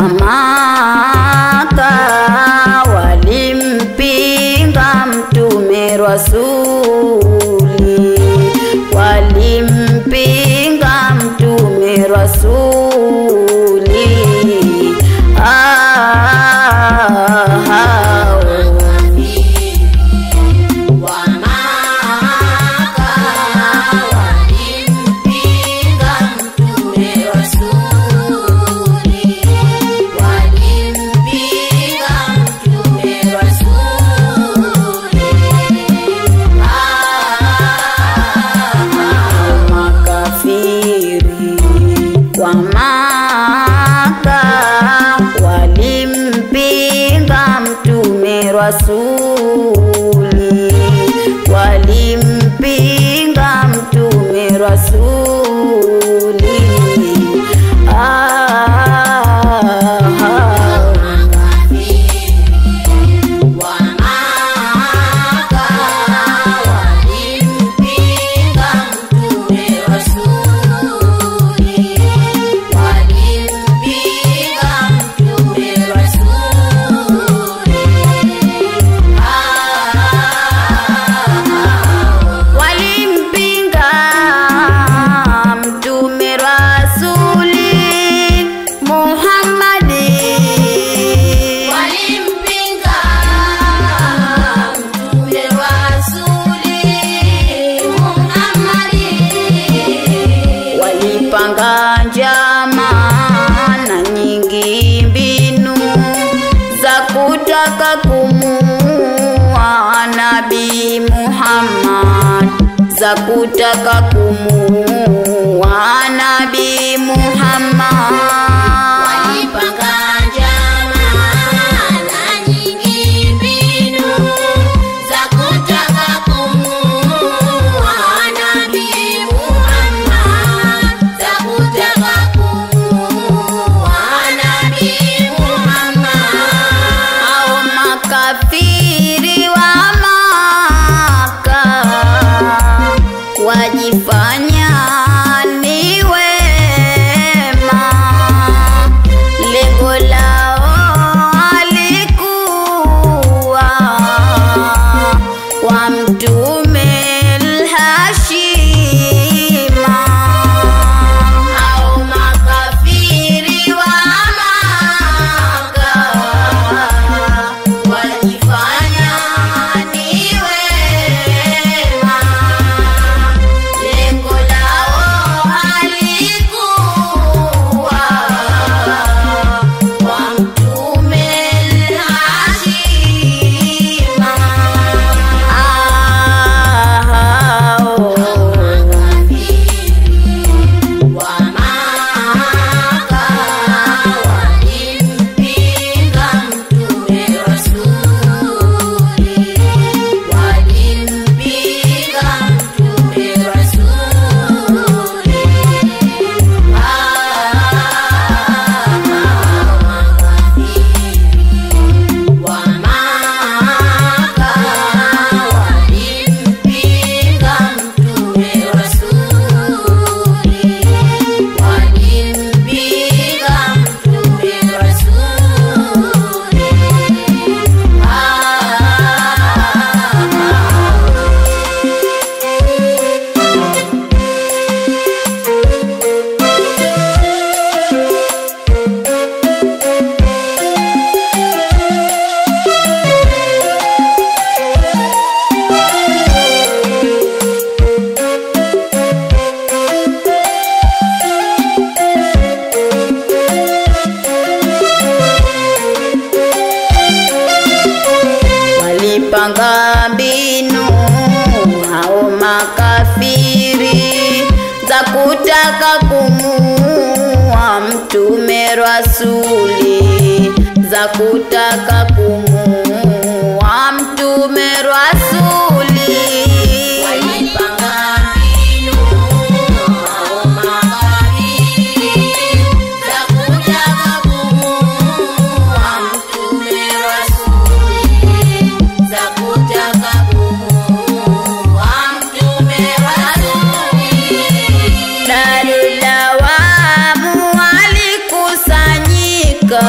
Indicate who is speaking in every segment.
Speaker 1: wa Maka walimpinga Mtume Rasuli, walimpinga Mtume Rasuli. Wa Maka walimpinga Mtume Rasuli, walimpinga Mtume Rasuli. Walipanga njama na nyingi mbinu za kutaka kumuua Nabii Muhammad, za kutaka kumuua Nabii Muhammad.
Speaker 2: Walipanga njama na nyingi mbinu za kutaka kumuua Nabii Muhammad, za kutaka kumuua Nabii Muhammad.
Speaker 1: Hao makafiri wa Maka wajifanya ni wema, lengo lao halikuwa kwa Mtume al-Hashima. Hao makafiri wa Maka wajifanya ni wema, lengo lao halikuwa kwa Mtume al-Hashima.
Speaker 2: Wa Maka walimpinga Mtume Rasuli, walimpinga Mtume Rasuli. Wa Maka walimpinga Mtume Rasuli, walimpinga Mtume Rasuli.
Speaker 1: Walipanga mbinu hao makafiri za kutaka kumuua Mtume Rasuli, za kutaka kumuua Mtume Rasuli.
Speaker 2: Walipanga mbinu hao makafiri za kutaka kumuua Mtume Rasuli, za kutaka kumuua Mtume Rasuli.
Speaker 1: Darulawamu walikusanyika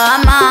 Speaker 1: wa